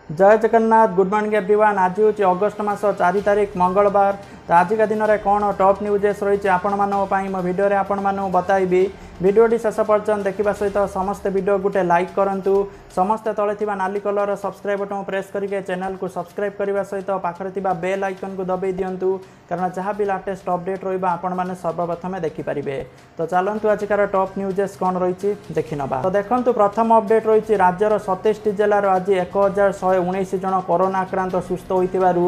ଜୟ Jagannath, good morning everyone. ଆଜି ହେଉଛି August ମାସ 4 ତାରିଖ, ମଙ୍ଗଳବାର। ତ ଆଜିକା ଦିନରେ କ'ଣ ଟପ୍ ନ୍ୟୁଜେସ୍ ରହିଛି ଆପଣମାନଙ୍କ ପାଇଁ, ମୋ ଭିଡ଼ିଓରେ ଆପଣମାନଙ୍କୁ ବତାଇବି। ଭିଡ଼ିଓଟି ଶେଷ ପର୍ଯ୍ୟନ୍ତ ଦେଖିବା ସହିତ ସମସ୍ତେ ଭିଡ଼ିଓ ଗୋଟେ ଲାଇକ୍ କରନ୍ତୁ। ସମସ୍ତେ ତଳେ ଥିବା ନାଲି କଲର୍ର ସବସ୍କ୍ରାଇବ୍ ବଟନ୍ ପ୍ରେସ୍ କରିକି ଚ୍ୟାନେଲକୁ ସବସ୍କ୍ରାଇବ୍ କରିବା ସହିତ ପାଖରେ ଥିବା ବେଲ୍ ଆଇକନ୍କୁ ଦବାଇ ଦିଅନ୍ତୁ, କାରଣ ଯାହା ବି ଲାଟେଷ୍ଟ ଅପଡେଟ୍ ରହିବ ଆପଣମାନେ ସର୍ବପ୍ରଥମେ ଦେଖିପାରିବେ। ତ ଚାଲନ୍ତୁ, ଆଜିକାର ଟପ୍ ନ୍ୟୁଜେସ୍ କ'ଣ ରହିଛି ଦେଖିନେବା। ତ ଦେଖନ୍ତୁ, ପ୍ରଥମ ଅପଡେଟ୍ ରହିଛି, ରାଜ୍ୟର 27ଟି ଜିଲ୍ଲାରୁ ଆଜି 1119 ଜଣ କରୋନା ଆକ୍ରାନ୍ତ ସୁସ୍ଥ ହୋଇଥିବାରୁ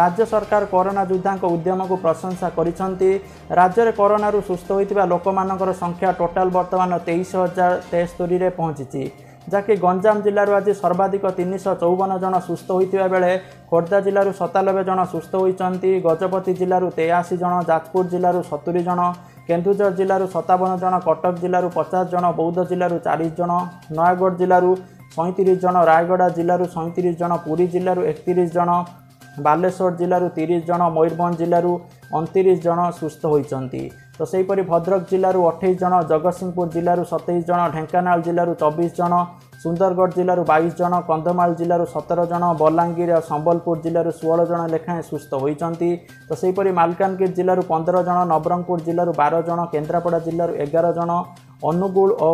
ରାଜ୍ୟ ସରକାର କରୋନା ଯୋଦ୍ଧାଙ୍କ ଉଦ୍ୟମକୁ ପ୍ରଶଂସା କରିଛନ୍ତି। ରାଜ୍ୟରେ କରୋନାରୁ ସୁସ୍ଥ ହୋଇଥିବା ଲୋକମାନଙ୍କର ସଂଖ୍ୟା ଟୋଟାଲ ବର୍ତ୍ତମାନ 23,073ରେ ପହଞ୍ଚିଛି, ଯାହାକି ଗଞ୍ଜାମ ଜିଲ୍ଲାରୁ ଆଜି ସର୍ବାଧିକ 354 ଜଣ ସୁସ୍ଥ ହୋଇଥିବା ବେଳେ ଖୋର୍ଦ୍ଧା ଜିଲ୍ଲାରୁ 97 ଜଣ ସୁସ୍ଥ ହୋଇଛନ୍ତି। ଗଜପତି ଜିଲ୍ଲାରୁ 83 ଜଣ, ଯାଜପୁର ଜିଲ୍ଲାରୁ 70 ଜଣ, କେନ୍ଦୁଝର ଜିଲ୍ଲାରୁ 57 ଜଣ, କଟକ ଜିଲ୍ଲାରୁ 50 ଜଣ, ବୌଦ୍ଧ ଜିଲ୍ଲାରୁ 40 ଜଣ, ନୟାଗଡ଼ ଜିଲ୍ଲାରୁ 37 ଜଣ, ରାୟଗଡ଼ା ଜିଲ୍ଲାରୁ 37 ଜଣ, ପୁରୀ ଜିଲ୍ଲାରୁ 31 ଜଣ, ବାଲେଶ୍ୱର ଜିଲ୍ଲାରୁ 30 ଜଣ, ମୟୂରଭଞ୍ଜ ଜିଲ୍ଲାରୁ 29 ଜଣ ସୁସ୍ଥ ହୋଇଛନ୍ତି। ତ ସେହିପରି ଭଦ୍ରକ ଜିଲ୍ଲାରୁ 28 ଜଣ, ଜଗତସିଂହପୁର ଜିଲ୍ଲାରୁ 27 ଜଣ, ଢେଙ୍କାନାଳ ଜିଲ୍ଲାରୁ 24 ଜଣ, ସୁନ୍ଦରଗଡ଼ ଜିଲ୍ଲାରୁ 22 ଜଣ, କନ୍ଧମାଳ ଜିଲ୍ଲାରୁ 17 ଜଣ, ବଲାଙ୍ଗୀର ଆଉ ସମ୍ବଲପୁର ଜିଲ୍ଲାରୁ 16 ଜଣ ଲେଖାଏଁ ସୁସ୍ଥ ହୋଇଛନ୍ତି। ତ ସେହିପରି ମାଲକାନଗିରି ଜିଲ୍ଲାରୁ 15 ଜଣ, ନବରଙ୍ଗପୁର ଜିଲ୍ଲାରୁ 12 ଜଣ, କେନ୍ଦ୍ରାପଡ଼ା ଜିଲ୍ଲାରୁ 11 ଜଣ, ଅନୁଗୁଳ ଓ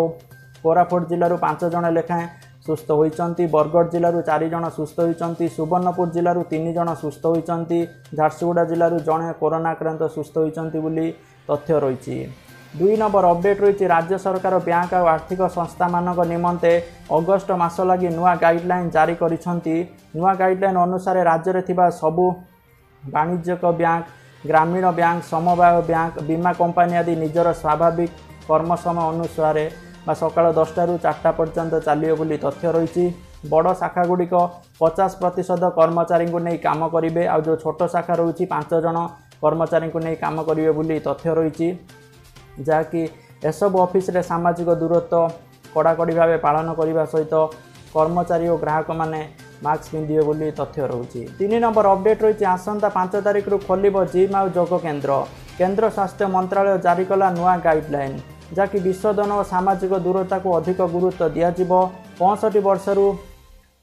କୋରାପୁଟ ଜିଲ୍ଲାରୁ 5 ଜଣ ଲେଖାଏଁ ସୁସ୍ଥ ହୋଇଛନ୍ତି। ବରଗଡ଼ ଜିଲ୍ଲାରୁ 4 ଜଣ ସୁସ୍ଥ ହୋଇଛନ୍ତି। ସୁବର୍ଣ୍ଣପୁର ଜିଲ୍ଲାରୁ 3 ଜଣ ସୁସ୍ଥ ହୋଇଛନ୍ତି। ଝାରସୁଗୁଡ଼ା ଜିଲ୍ଲାରୁ ଜଣେ କରୋନା ଆକ୍ରାନ୍ତ ସୁସ୍ଥ ହୋଇଛନ୍ତି ବୋଲି ତଥ୍ୟ ରହିଛି। 2 ନମ୍ବର ଅପଡେଟ୍ ରହିଛି, ରାଜ୍ୟ ସରକାର ବ୍ୟାଙ୍କ ଆଉ ଆର୍ଥିକ ସଂସ୍ଥାମାନଙ୍କ ନିମନ୍ତେ ଅଗଷ୍ଟ ମାସ ଲାଗି ନୂଆ ଗାଇଡ଼ଲାଇନ୍ ଜାରି କରିଛନ୍ତି। ନୂଆ ଗାଇଡ଼ଲାଇନ୍ ଅନୁସାରେ ରାଜ୍ୟରେ ଥିବା ସବୁ ବାଣିଜ୍ୟିକ ବ୍ୟାଙ୍କ, ଗ୍ରାମୀଣ ବ୍ୟାଙ୍କ, ସମବାୟ ବ୍ୟାଙ୍କ, ବୀମା କମ୍ପାନୀ ଆଦି ନିଜର ସ୍ୱାଭାବିକ କର୍ମ ସମୟ ଅନୁସାରେ ବା ସକାଳ 10ଟାରୁ 4ଟା ପର୍ଯ୍ୟନ୍ତ ଚାଲିବ ବୋଲି ତଥ୍ୟ ରହିଛି। ବଡ଼ ଶାଖାଗୁଡ଼ିକ 50% କର୍ମଚାରୀଙ୍କୁ ନେଇ କାମ କରିବେ, ଆଉ ଯେଉଁ ଛୋଟ ଶାଖା ରହୁଛି 5 ଜଣ କର୍ମଚାରୀଙ୍କୁ ନେଇ କାମ କରିବେ ବୋଲି ତଥ୍ୟ ରହିଛି, ଯାହାକି ଏସବୁ ଅଫିସରେ ସାମାଜିକ ଦୂରତ୍ୱ କଡ଼ାକଡ଼ି ଭାବେ ପାଳନ କରିବା ସହିତ କର୍ମଚାରୀ ଓ ଗ୍ରାହକମାନେ ମାସ୍କ ପିନ୍ଧିବେ ବୋଲି ତଥ୍ୟ ରହୁଛି। 3 ନମ୍ବର ଅପଡେଟ୍ ରହିଛି, ଆସନ୍ତା 5 ତାରିଖରୁ ଖୋଲିବ ଜିମ୍ ଆଉ ଯୋଗ କେନ୍ଦ୍ର। କେନ୍ଦ୍ର ସ୍ୱାସ୍ଥ୍ୟ ମନ୍ତ୍ରାଳୟ ଜାରି କଲା ନୂଆ ଗାଇଡ଼ଲାଇନ୍, ଯାହାକି ବିଶୋଧନ ଓ ସାମାଜିକ ଦୂରତାକୁ ଅଧିକ ଗୁରୁତ୍ୱ ଦିଆଯିବ। 65 ବର୍ଷରୁ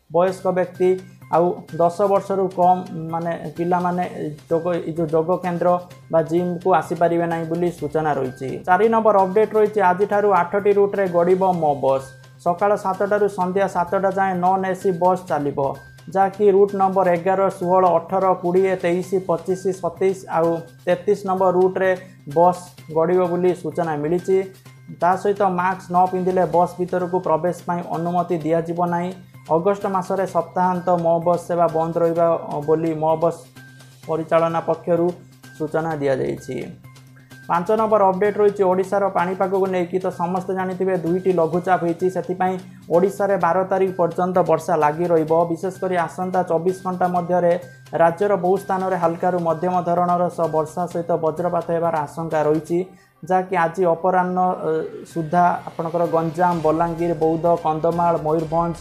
ବୟସ୍କ ବ୍ୟକ୍ତି ଆଉ 10 ବର୍ଷରୁ କମ୍ ମାନେ ପିଲାମାନେ ଯୋଗ ଏ ଯେଉଁ ଯୋଗ କେନ୍ଦ୍ର ବା ଜିମ୍କୁ ଆସିପାରିବେ ନାହିଁ ବୋଲି ସୂଚନା ରହିଛି। 4 ନମ୍ବର ଅପଡେଟ୍ ରହିଛି, ଆଜିଠାରୁ 8ଟି ରୁଟ୍ରେ ଗଡ଼ିବ ମୋ ବସ୍। ସକାଳ 7ଟାରୁ ସନ୍ଧ୍ୟା 7ଟା ଯାଏଁ ନନ୍ ଏସି ବସ୍ ଚାଲିବ, ଯାହାକି ରୁଟ୍ ନମ୍ବର 11, 16, 18, 20, 23, 25, 27 ଆଉ 33 ନମ୍ବର ରୁଟ୍ରେ ବସ୍ ଗଡ଼ିବ ବୋଲି ସୂଚନା ମିଳିଛି। ତା ସହିତ ମାସ୍କ ନ ପିନ୍ଧିଲେ ବସ୍ ଭିତରକୁ ପ୍ରବେଶ ପାଇଁ ଅନୁମତି ଦିଆଯିବ ନାହିଁ। ଅଗଷ୍ଟ ମାସରେ ସପ୍ତାହାନ୍ତ ମୋ ବସ୍ ସେବା ବନ୍ଦ ରହିବ ବୋଲି ମୋ ବସ୍ ପରିଚାଳନା ପକ୍ଷରୁ ସୂଚନା ଦିଆଯାଇଛି। 5 ନମ୍ବର ଅପଡେଟ୍ ରହିଛି ଓଡ଼ିଶାର ପାଣିପାଗକୁ ନେଇକି। ତ ସମସ୍ତେ ଜାଣିଥିବେ 2ଟି ଲଘୁଚାପ ହେଇଛି, ସେଥିପାଇଁ ଓଡ଼ିଶାରେ 12 ତାରିଖ ପର୍ଯ୍ୟନ୍ତ ବର୍ଷା ଲାଗି ରହିବ। ବିଶେଷ କରି ଆସନ୍ତା 24 ଘଣ୍ଟା ମଧ୍ୟରେ ରାଜ୍ୟର ବହୁ ସ୍ଥାନରେ ହାଲକାରୁ ମଧ୍ୟମ ଧରଣର ବର୍ଷା ସହିତ ବଜ୍ରପାତ ହେବାର ଆଶଙ୍କା ରହିଛି, ଯାହାକି ଆଜି ଅପରାହ୍ନ ସୁଦ୍ଧା ଆପଣଙ୍କର ଗଞ୍ଜାମ, ବଲାଙ୍ଗୀର, ବୌଦ୍ଧ, କନ୍ଧମାଳ, ମୟୂରଭଞ୍ଜ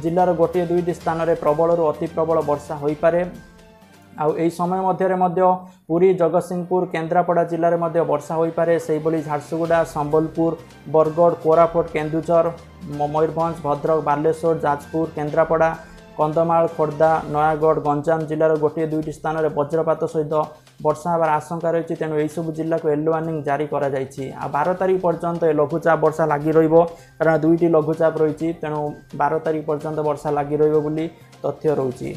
ଜିଲ୍ଲାର ଗୋଟିଏ ଦୁଇଟି ସ୍ଥାନରେ ପ୍ରବଳରୁ ଅତି ପ୍ରବଳ ବର୍ଷା ହୋଇପାରେ। ଆଉ ଏହି ସମୟ ମଧ୍ୟରେ ମଧ୍ୟ ପୁରୀ, ଜଗତସିଂହପୁର, କେନ୍ଦ୍ରାପଡ଼ା ଜିଲ୍ଲାରେ ମଧ୍ୟ ବର୍ଷା ହୋଇପାରେ। ସେହିଭଳି ଝାରସୁଗୁଡ଼ା, ସମ୍ବଲପୁର, ବରଗଡ଼, କୋରାପୁଟ, କେନ୍ଦୁଝର, ମୟୂରଭଞ୍ଜ, ଭଦ୍ରକ, ବାଲେଶ୍ୱର, ଯାଜପୁର, କେନ୍ଦ୍ରାପଡ଼ା, କନ୍ଧମାଳ, ଖୋର୍ଦ୍ଧା, ନୟାଗଡ଼, ଗଞ୍ଜାମ ଜିଲ୍ଲାର ଗୋଟିଏ ଦୁଇଟି ସ୍ଥାନରେ ବଜ୍ରପାତ ସହିତ ବର୍ଷା ହେବାର ଆଶଙ୍କା ରହିଛି। ତେଣୁ ଏହିସବୁ ଜିଲ୍ଲାକୁ ୟେଲୋ ୱାର୍ଣ୍ଣିଂ ଜାରି କରାଯାଇଛି। ଆଉ 12 ତାରିଖ ପର୍ଯ୍ୟନ୍ତ ଏ ଲଘୁଚାପ ବର୍ଷା ଲାଗି ରହିବ, କାରଣ 2ଟି ଲଘୁଚାପ ରହିଛି। ତେଣୁ 12 ତାରିଖ ପର୍ଯ୍ୟନ୍ତ ବର୍ଷା ଲାଗି ରହିବ ବୋଲି ତଥ୍ୟ ରହୁଛି।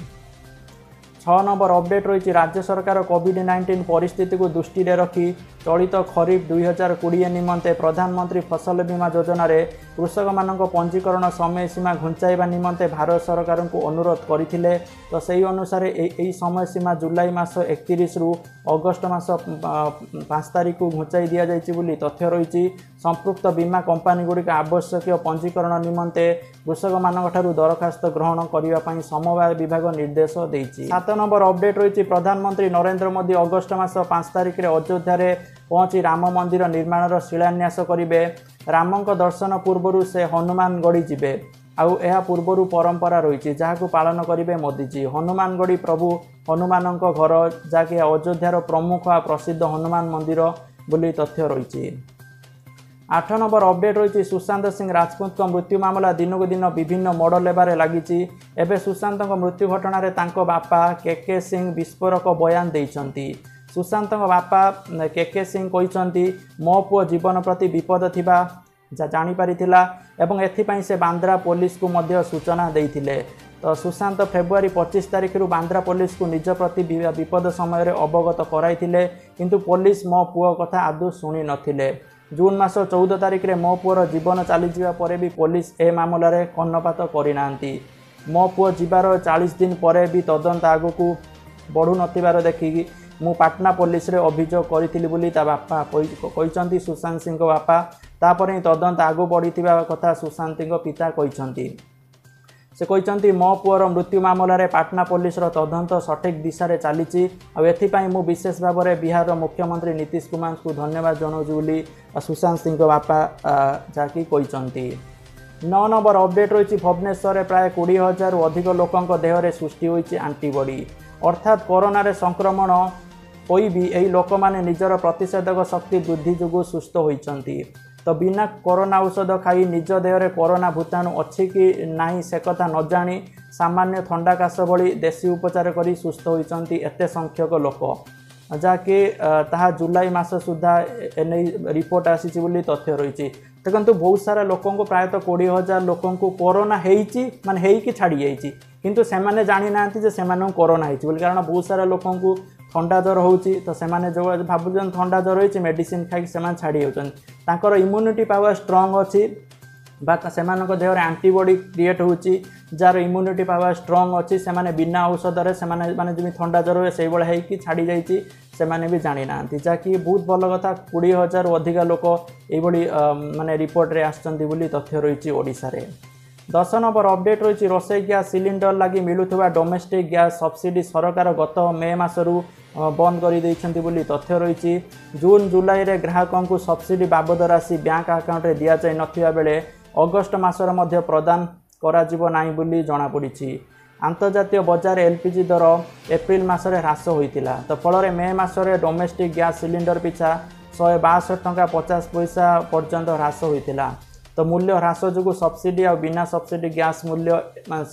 6 ନମ୍ବର ଅପଡେଟ୍ ରହିଛି, ରାଜ୍ୟ ସରକାର କୋଭିଡ଼-19 ପରିସ୍ଥିତିକୁ ଦୃଷ୍ଟିରେ ରଖି ଚଳିତ ଖରିଫ 2020 ନିମନ୍ତେ ପ୍ରଧାନମନ୍ତ୍ରୀ ଫସଲ ବୀମା ଯୋଜନାରେ କୃଷକମାନଙ୍କ ପଞ୍ଜୀକରଣ ସମୟ ସୀମା ଘୁଞ୍ଚାଇବା ନିମନ୍ତେ ଭାରତ ସରକାରଙ୍କୁ ଅନୁରୋଧ କରିଥିଲେ। ତ ସେହି ଅନୁସାରେ ଏହି ସମୟ ସୀମା ଜୁଲାଇ ମାସ 31ରୁ ଅଗଷ୍ଟ ମାସ 5 ତାରିଖକୁ ଘୁଞ୍ଚାଇ ଦିଆଯାଇଛି ବୋଲି ତଥ୍ୟ ରହିଛି। ସମ୍ପୃକ୍ତ ବୀମା କମ୍ପାନୀଗୁଡ଼ିକ ଆବଶ୍ୟକୀୟ ପଞ୍ଜୀକରଣ ନିମନ୍ତେ କୃଷକମାନଙ୍କଠାରୁ ଦରଖାସ୍ତ ଗ୍ରହଣ କରିବା ପାଇଁ ସମବାୟ ବିଭାଗ ନିର୍ଦ୍ଦେଶ ଦେଇଛି। 7 ନମ୍ବର ଅପଡେଟ୍ ରହିଛି, ପ୍ରଧାନମନ୍ତ୍ରୀ ନରେନ୍ଦ୍ର ମୋଦି ଅଗଷ୍ଟ ମାସ 5 ତାରିଖରେ ଅଯୋଧ୍ୟାରେ ପହଞ୍ଚି ରାମ ମନ୍ଦିର ନିର୍ମାଣର ଶିଳାନ୍ୟାସ କରିବେ। ରାମଙ୍କ ଦର୍ଶନ ପୂର୍ବରୁ ସେ ହନୁମାନଗଡ଼ି ଯିବେ, ଆଉ ଏହା ପୂର୍ବରୁ ପରମ୍ପରା ରହିଛି ଯାହାକୁ ପାଳନ କରିବେ ମୋଦିଜୀ। ହନୁମାନଗଡ଼ି ପ୍ରଭୁ ହନୁମାନଙ୍କ ଘର, ଯାହାକି ଅଯୋଧ୍ୟାର ପ୍ରମୁଖ ଆଉ ପ୍ରସିଦ୍ଧ ହନୁମାନ ମନ୍ଦିର ବୋଲି ତଥ୍ୟ ରହିଛି। 8 ନମ୍ବର ଅପଡେଟ୍ ରହିଛି, ସୁଶାନ୍ତ ସିଂ ରାଜପୁତଙ୍କ ମୃତ୍ୟୁ ମାମଲା ଦିନକୁ ଦିନ ବିଭିନ୍ନ ମୋଡ଼ ନେବାରେ ଲାଗିଛି। ଏବେ ସୁଶାନ୍ତଙ୍କ ମୃତ୍ୟୁ ଘଟଣାରେ ତାଙ୍କ ବାପା କେ କେ ସିଂ ବିସ୍ଫୋରକ ବୟାନ ଦେଇଛନ୍ତି। ସୁଶାନ୍ତଙ୍କ ବାପା କେ କେ ସିଂ କହିଛନ୍ତି, ମୋ ପୁଅ ଜୀବନ ପ୍ରତି ବିପଦ ଥିବା ଜାଣିପାରିଥିଲା ଏବଂ ଏଥିପାଇଁ ସେ ବାନ୍ଦ୍ରା ପୋଲିସକୁ ମଧ୍ୟ ସୂଚନା ଦେଇଥିଲେ। ତ ସୁଶାନ୍ତ ଫେବୃଆରୀ 25 ତାରିଖରୁ ବାନ୍ଦ୍ରା ପୋଲିସକୁ ନିଜ ପ୍ରତି ବିପଦ ସମୟରେ ଅବଗତ କରାଇଥିଲେ, କିନ୍ତୁ ପୋଲିସ ମୋ ପୁଅ କଥା ଆଦୌ ଶୁଣି ନଥିଲେ। ଜୁନ୍ ମାସ 14 ତାରିଖରେ ମୋ ପୁଅର ଜୀବନ ଚାଲିଯିବା ପରେ ବି ପୋଲିସ ଏ ମାମଲାରେ କର୍ଣ୍ଣପାତ କରିନାହାନ୍ତି। ମୋ ପୁଅ ଯିବାର 40 ଦିନ ପରେ ବି ତଦନ୍ତ ଆଗକୁ ବଢ଼ୁନଥିବାର ଦେଖିକି ମୁଁ ପାଟନା ପୋଲିସରେ ଅଭିଯୋଗ କରିଥିଲି ବୋଲି ତା ବାପା କହିଛନ୍ତି, ସୁଶାନ୍ତ ସିଂଙ୍କ ବାପା। ତାପରେ ହିଁ ତଦନ୍ତ ଆଗକୁ ବଢ଼ିଥିବା କଥା ସୁଶାନ୍ତଙ୍କ ପିତା କହିଛନ୍ତି। ସେ କହିଛନ୍ତି, ମୋ ପୁଅର ମୃତ୍ୟୁ ମାମଲାରେ ପାଟନା ପୋଲିସର ତଦନ୍ତ ସଠିକ୍ ଦିଶାରେ ଚାଲିଛି ଆଉ ଏଥିପାଇଁ ମୁଁ ବିଶେଷ ଭାବରେ ବିହାରର ମୁଖ୍ୟମନ୍ତ୍ରୀ ନୀତିଶ କୁମାରଙ୍କୁ ଧନ୍ୟବାଦ ଜଣାଉଛି ବୋଲି ସୁଶାନ୍ତ ସିଂଙ୍କ ବାପା ଯାହାକି କହିଛନ୍ତି। 9 ନମ୍ବର ଅପଡେଟ୍ ରହିଛି, ଭୁବନେଶ୍ୱରରେ ପ୍ରାୟ 20,000ରୁ ଅଧିକ ଲୋକଙ୍କ ଦେହରେ ସୃଷ୍ଟି ହୋଇଛି ଆଣ୍ଟିବଡି। ଅର୍ଥାତ୍ କରୋନାରେ ସଂକ୍ରମଣ ହୋଇ ବି ଏହି ଲୋକମାନେ ନିଜର ପ୍ରତିଷେଧକ ଶକ୍ତି ବୃଦ୍ଧି ଯୋଗୁଁ ସୁସ୍ଥ ହୋଇଛନ୍ତି। ତ ବିନା କରୋନା ଔଷଧ ଖାଇ ନିଜ ଦେହରେ କରୋନା ଭୂତାଣୁ ଅଛି କି ନାହିଁ ସେ କଥା ନ ଜାଣି ସାମାନ୍ୟ ଥଣ୍ଡା କାଶ ଭଳି ଦେଶୀ ଉପଚାର କରି ସୁସ୍ଥ ହୋଇଛନ୍ତି ଏତେ ସଂଖ୍ୟକ ଲୋକ, ଯାହାକି ତାହା ଜୁଲାଇ ମାସ ସୁଦ୍ଧା ଏନେଇ ରିପୋର୍ଟ ଆସିଛି ବୋଲି ତଥ୍ୟ ରହିଛି। ଦେଖନ୍ତୁ, ବହୁତ ସାରା ଲୋକଙ୍କୁ, ପ୍ରାୟତଃ 20,000 ଲୋକଙ୍କୁ କରୋନା ହେଇଛି, ମାନେ ହେଇକି ଛାଡ଼ି ଯାଇଛି, କିନ୍ତୁ ସେମାନେ ଜାଣିନାହାନ୍ତି ଯେ ସେମାନଙ୍କୁ କରୋନା ହେଇଛି ବୋଲି। କାରଣ ବହୁତ ସାରା ଲୋକଙ୍କୁ ଥଣ୍ଡା ଜ୍ୱର ହେଉଛି, ତ ସେମାନେ ଯେଉଁ ଭାବୁଛନ୍ତି ଥଣ୍ଡା ଜ୍ୱର ହେଇଛି, ମେଡ଼ିସିନ ଖାଇକି ସେମାନେ ଛାଡ଼ି ଯାଉଛନ୍ତି। ତାଙ୍କର ଇମ୍ୟୁନିଟି ପାୱାର ଷ୍ଟ୍ରଙ୍ଗ ଅଛି ବା ସେମାନଙ୍କ ଦେହରେ ଆଣ୍ଟିବଡି କ୍ରିଏଟ୍ ହେଉଛି, ଯାହାର ଇମ୍ୟୁନିଟି ପାୱାର ଷ୍ଟ୍ରଙ୍ଗ ଅଛି, ସେମାନେ ବିନା ଔଷଧରେ ସେମାନେ ମାନେ ଯେମିତି ଥଣ୍ଡା ଜ୍ୱର ହୁଏ ସେଇଭଳିଆ ହେଇକି ଛାଡ଼ି ଯାଇଛି, ସେମାନେ ବି ଜାଣିନାହାନ୍ତି, ଯାହାକି ବହୁତ ଭଲ କଥା। 20,000ରୁ ଅଧିକା ଲୋକ ଏଇଭଳି ମାନେ ରିପୋର୍ଟରେ ଆସିଛନ୍ତି ବୋଲି ତଥ୍ୟ ରହିଛି ଓଡ଼ିଶାରେ। 10 ନମ୍ବର ଅପଡେଟ୍ ରହିଛି, ରୋଷେଇ ଗ୍ୟାସ୍ ସିଲିଣ୍ଡର ଲାଗି ମିଳୁଥିବା ଡୋମେଷ୍ଟିକ୍ ଗ୍ୟାସ୍ ସବସିଡି ସରକାର ଗତ ମେ ମାସରୁ ବନ୍ଦ କରିଦେଇଛନ୍ତି ବୋଲି ତଥ୍ୟ ରହିଛି। ଜୁନ୍ ଜୁଲାଇରେ ଗ୍ରାହକଙ୍କୁ ସବସିଡି ବାବଦ ରାଶି ବ୍ୟାଙ୍କ ଆକାଉଣ୍ଟରେ ଦିଆଯାଇ ନଥିବା ବେଳେ ଅଗଷ୍ଟ ମାସରେ ମଧ୍ୟ ପ୍ରଦାନ କରାଯିବ ନାହିଁ ବୋଲି ଜଣାପଡ଼ିଛି। ଆନ୍ତର୍ଜାତୀୟ ବଜାର ଏଲ୍ପିଜି ଦର ଏପ୍ରିଲ ମାସରେ ହ୍ରାସ ହୋଇଥିଲା, ତ ଫଳରେ ମେ ମାସରେ ଡୋମେଷ୍ଟିକ୍ ଗ୍ୟାସ୍ ସିଲିଣ୍ଡର ପିଛା 162 ଟଙ୍କା 50 ପଇସା ପର୍ଯ୍ୟନ୍ତ ହ୍ରାସ ହୋଇଥିଲା। ତ ମୂଲ୍ୟ ହ୍ରାସ ଯୋଗୁଁ ସବସିଡି ଆଉ ବିନା ସବସିଡି ଗ୍ୟାସ୍ ମୂଲ୍ୟ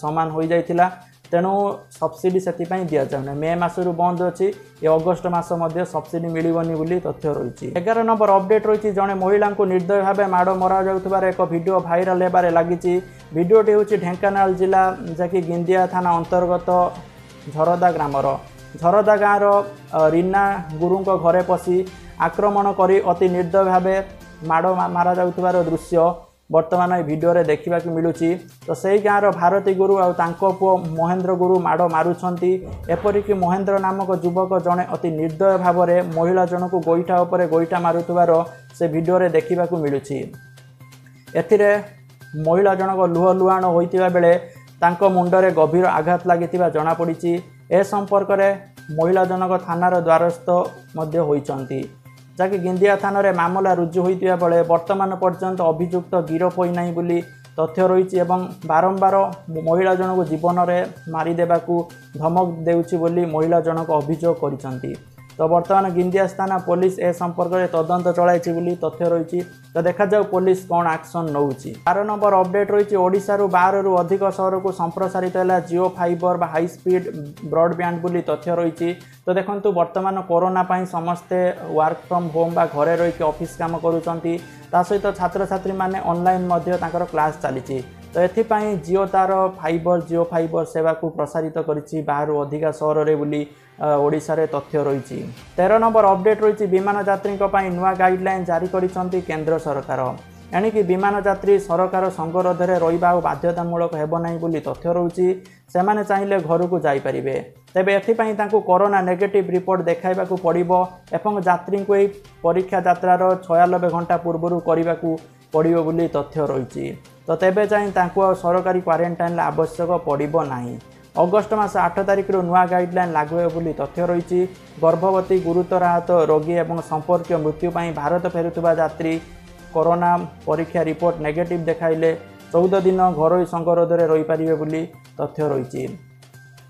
ସମାନ ହୋଇଯାଇଥିଲା, ତେଣୁ ସବସିଡି ସେଥିପାଇଁ ଦିଆଯାଉନାହିଁ। ମେ ମାସରୁ ବନ୍ଦ ଅଛି, ଏ ଅଗଷ୍ଟ ମାସ ମଧ୍ୟ ସବସିଡି ମିଳିବନି ବୋଲି ତଥ୍ୟ ରହିଛି। 11 ନମ୍ବର ଅପଡେଟ୍ ରହିଛି, ଜଣେ ମହିଳାଙ୍କୁ ନିର୍ଦ୍ଦୟ ଭାବେ ମାଡ଼ ମରାଯାଉଥିବାର ଏକ ଭିଡ଼ିଓ ଭାଇରାଲ ହେବାରେ ଲାଗିଛି। ଭିଡ଼ିଓଟି ହେଉଛି ଢେଙ୍କାନାଳ ଜିଲ୍ଲା ଯାହାକି ଗିନ୍ଦିଆ ଥାନା ଅନ୍ତର୍ଗତ ଝରଦା ଗ୍ରାମର। ଝରଦା ଗାଁର ରୀନା ଗୁରୁଙ୍କ ଘରେ ପଶି ଆକ୍ରମଣ କରି ଅତି ନିର୍ଦ୍ଦୟ ଭାବେ ମାଡ଼ ମରାଯାଉଥିବାର ଦୃଶ୍ୟ ବର୍ତ୍ତମାନ ଏ ଭିଡ଼ିଓରେ ଦେଖିବାକୁ ମିଳୁଛି। ତ ସେଇ ଗାଁର ଭାରତୀ ଗୁରୁ ଆଉ ତାଙ୍କ ପୁଅ ମହେନ୍ଦ୍ର ଗୁରୁ ମାଡ଼ ମାରୁଛନ୍ତି। ଏପରିକି ମହେନ୍ଦ୍ର ନାମକ ଯୁବକ ଜଣେ ଅତି ନିର୍ଦ୍ଦୟ ଭାବରେ ମହିଳା ଜଣକୁ ଗୋଇଠା ଉପରେ ଗୋଇଠା ମାରୁଥିବାର ସେ ଭିଡ଼ିଓରେ ଦେଖିବାକୁ ମିଳୁଛି। ଏଥିରେ ମହିଳା ଜଣକ ଲୁହ ଲୁହାଣ ହୋଇଥିବା ବେଳେ ତାଙ୍କ ମୁଣ୍ଡରେ ଗଭୀର ଆଘାତ ଲାଗିଥିବା ଜଣାପଡ଼ିଛି। ଏ ସମ୍ପର୍କରେ ମହିଳା ଜଣକ ଥାନାର ଦ୍ୱାରସ୍ଥ ମଧ୍ୟ ହୋଇଛନ୍ତି, ଯାହାକି ଗିନ୍ଦିଆ ଥାନାରେ ମାମଲା ରୁଜୁ ହୋଇଥିବା ବେଳେ ବର୍ତ୍ତମାନ ପର୍ଯ୍ୟନ୍ତ ଅଭିଯୁକ୍ତ ଗିରଫ ହୋଇନାହିଁ ବୋଲି ତଥ୍ୟ ରହିଛି ଏବଂ ବାରମ୍ବାର ମହିଳା ଜଣକୁ ଜୀବନରେ ମାରିଦେବାକୁ ଧମକ ଦେଉଛି ବୋଲି ମହିଳା ଜଣକ ଅଭିଯୋଗ କରିଛନ୍ତି। ତ ବର୍ତ୍ତମାନ ଗିନ୍ଦିଆ ଥାନା ପୋଲିସ ଏ ସମ୍ପର୍କରେ ତଦନ୍ତ ଚଳାଇଛି ବୋଲି ତଥ୍ୟ ରହିଛି। ତ ଦେଖାଯାଉ ପୋଲିସ କ'ଣ ଆକ୍ସନ୍ ନେଉଛି। 12 ନମ୍ବର ଅପଡେଟ୍ ରହିଛି, ଓଡ଼ିଶାରୁ 12ରୁ ଅଧିକ ସହରକୁ ସମ୍ପ୍ରସାରିତ ହେଲା ଜିଓ ଫାଇବର ବା ହାଇ ସ୍ପିଡ୍ ବ୍ରଡବ୍ୟାଣ୍ଡ ବୋଲି ତଥ୍ୟ ରହିଛି। ତ ଦେଖନ୍ତୁ, ବର୍ତ୍ତମାନ କରୋନା ପାଇଁ ସମସ୍ତେ ୱାର୍କ ଫ୍ରମ୍ ହୋମ୍ ବା ଘରେ ରହିକି ଅଫିସ୍ କାମ କରୁଛନ୍ତି, ତା ସହିତ ଛାତ୍ରଛାତ୍ରୀମାନେ ଅନଲାଇନ୍ ମଧ୍ୟ ତାଙ୍କର କ୍ଲାସ୍ ଚାଲିଛି। ତ ଏଥିପାଇଁ ଜିଓ ତାର ଫାଇବର ଜିଓ ଫାଇବର ସେବାକୁ ପ୍ରସାରିତ କରିଛି ବାହାରୁ ଅଧିକା ସହରରେ ବୋଲି ଓଡ଼ିଶାରେ ତଥ୍ୟ ରହିଛି। 13 ନମ୍ବର ଅପଡେଟ୍ ରହିଛି, ବିମାନ ଯାତ୍ରୀଙ୍କ ପାଇଁ ନୂଆ ଗାଇଡ଼ଲାଇନ୍ ଜାରି କରିଛନ୍ତି କେନ୍ଦ୍ର ସରକାର। ଏଣିକି ବିମାନ ଯାତ୍ରୀ ସରକାର ସଙ୍ଗରୋଧରେ ରହିବା ଆଉ ବାଧ୍ୟତାମୂଳକ ହେବ ନାହିଁ ବୋଲି ତଥ୍ୟ ରହୁଛି। ସେମାନେ ଚାହିଁଲେ ଘରକୁ ଯାଇପାରିବେ, ତେବେ ଏଥିପାଇଁ ତାଙ୍କୁ କରୋନା ନେଗେଟିଭ୍ ରିପୋର୍ଟ ଦେଖାଇବାକୁ ପଡ଼ିବ ଏବଂ ଯାତ୍ରୀଙ୍କୁ ଏହି ପରୀକ୍ଷା ଯାତ୍ରାର 96 ଘଣ୍ଟା ପୂର୍ବରୁ କରିବାକୁ ପଡ଼ିବ ବୋଲି ତଥ୍ୟ ରହିଛି। ତ ତେବେ ଯାଇ ତାଙ୍କୁ ଆଉ ସରକାରୀ କ୍ୱାରେଣ୍ଟାଇନ୍ର ଆବଶ୍ୟକ ପଡ଼ିବ ନାହିଁ। ଅଗଷ୍ଟ ମାସ 8 ତାରିଖରୁ ନୂଆ ଗାଇଡ଼ଲାଇନ୍ ଲାଗୁ ହେବ ବୋଲି ତଥ୍ୟ ରହିଛି। ଗର୍ଭବତୀ, ଗୁରୁତର ଆହତ ରୋଗୀ ଏବଂ ସମ୍ପର୍କୀୟ ମୃତ୍ୟୁ ପାଇଁ ଭାରତ ଫେରୁଥିବା ଯାତ୍ରୀ କରୋନା ପରୀକ୍ଷା ରିପୋର୍ଟ ନେଗେଟିଭ୍ ଦେଖାଇଲେ 14 ଦିନ ଘରୋଇ ସଙ୍ଗରୋଧରେ ରହିପାରିବେ ବୋଲି ତଥ୍ୟ ରହିଛି।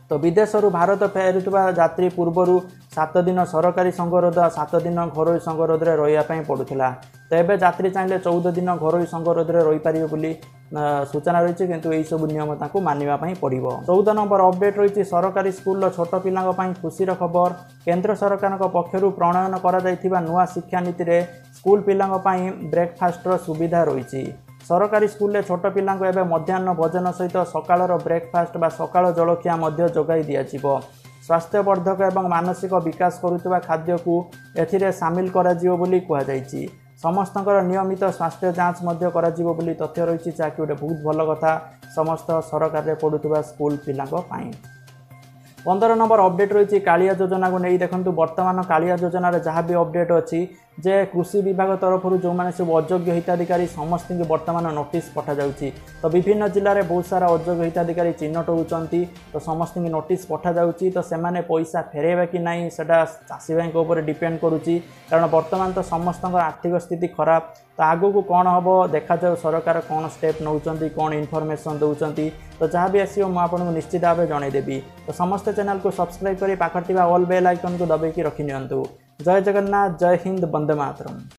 ତ ବିଦେଶରୁ ଭାରତ ଫେରୁଥିବା ଯାତ୍ରୀ ପୂର୍ବରୁ 7 ଦିନ ସରକାରୀ ସଙ୍ଗରୋଧ, 7 ଦିନ ଘରୋଇ ସଙ୍ଗରୋଧରେ ରହିବା ପାଇଁ ପଡ଼ୁଥିଲା। ତ ଏବେ ଯାତ୍ରୀ ଚାହିଁଲେ 14 ଦିନ ଘରୋଇ ସଙ୍ଗରୋଧରେ ରହିପାରିବେ ବୋଲି ସୂଚନା ରହିଛି, କିନ୍ତୁ ଏହିସବୁ ନିୟମ ତାଙ୍କୁ ମାନିବା ପାଇଁ ପଡ଼ିବ। 14 ନମ୍ବର ଅପଡେଟ୍ ରହିଛି ସରକାରୀ ସ୍କୁଲର ଛୋଟ ପିଲାଙ୍କ ପାଇଁ ଖୁସିର ଖବର। କେନ୍ଦ୍ର ସରକାରଙ୍କ ପକ୍ଷରୁ ପ୍ରଣୟନ କରାଯାଇଥିବା ନୂଆ ଶିକ୍ଷାନୀତିରେ ସ୍କୁଲ ପିଲାଙ୍କ ପାଇଁ ବ୍ରେକଫାଷ୍ଟର ସୁବିଧା ରହିଛି। ସରକାରୀ ସ୍କୁଲରେ ଛୋଟ ପିଲାଙ୍କୁ ଏବେ ମଧ୍ୟାହ୍ନ ଭୋଜନ ସହିତ ସକାଳର ବ୍ରେକଫାଷ୍ଟ ବା ସକାଳ ଜଳଖିଆ ମଧ୍ୟ ଯୋଗାଇ ଦିଆଯିବ। ସ୍ୱାସ୍ଥ୍ୟବର୍ଦ୍ଧକ ଏବଂ ମାନସିକ ବିକାଶ କରୁଥିବା ଖାଦ୍ୟକୁ ଏଥିରେ ସାମିଲ କରାଯିବ ବୋଲି କୁହାଯାଇଛି। ସମସ୍ତଙ୍କର ନିୟମିତ ସ୍ୱାସ୍ଥ୍ୟ ଯାଞ୍ଚ ମଧ୍ୟ କରାଯିବ ବୋଲି ତଥ୍ୟ ରହିଛି, ଯାହାକି ଗୋଟେ ବହୁତ ଭଲ କଥା ସମସ୍ତ ସରକାରରେ ପଢ଼ୁଥିବା ସ୍କୁଲ ପିଲାଙ୍କ ପାଇଁ। 15 ନମ୍ବର ଅପଡେଟ୍ ରହିଛି କାଳିଆ ଯୋଜନାକୁ ନେଇ। ଦେଖନ୍ତୁ, ବର୍ତ୍ତମାନ କାଳିଆ ଯୋଜନାରେ ଯାହା ବି ଅପଡେଟ୍ ଅଛି ଯେ କୃଷି ବିଭାଗ ତରଫରୁ ଯେଉଁମାନେ ସବୁ ଅଯୋଗ୍ୟ ହିତାଧିକାରୀ ସମସ୍ତଙ୍କୁ ବର୍ତ୍ତମାନ ନୋଟିସ୍ ପଠାଯାଉଛି। ତ ବିଭିନ୍ନ ଜିଲ୍ଲାରେ ବହୁତ ସାରା ଅଯୋଗ୍ୟ ହିତାଧିକାରୀ ଚିହ୍ନଟ ହେଉଛନ୍ତି, ତ ସମସ୍ତଙ୍କୁ ନୋଟିସ୍ ପଠାଯାଉଛି। ତ ସେମାନେ ପଇସା ଫେରାଇବେ କି ନାହିଁ ସେଇଟା ଚାଷୀ ଭାଇଙ୍କ ଉପରେ ଡିପେଣ୍ଡ କରୁଛି, କାରଣ ବର୍ତ୍ତମାନ ତ ସମସ୍ତଙ୍କର ଆର୍ଥିକ ସ୍ଥିତି ଖରାପ। ତ ଆଗକୁ କ'ଣ ହେବ ଦେଖାଯାଉ, ସରକାର କ'ଣ ଷ୍ଟେପ୍ ନେଉଛନ୍ତି, କ'ଣ ଇନଫର୍ମେସନ୍ ଦେଉଛନ୍ତି। ତ ଯାହା ବି ଆସିବ ମୁଁ ଆପଣଙ୍କୁ ନିଶ୍ଚିତ ଭାବେ ଜଣାଇଦେବି। ତ ସମସ୍ତେ ଚ୍ୟାନେଲକୁ ସବସ୍କ୍ରାଇବ୍ କରି ପାଖରେ ଥିବା ଅଲ୍ ବେଲ୍ ଆଇକନ୍କୁ ଦବାଇକି ରଖିନିଅନ୍ତୁ। ଜୟ ଜଗନ୍ନାଥ, ଜୟ ହିନ୍ଦ, ବନ୍ଦେ ମାତରମ୍।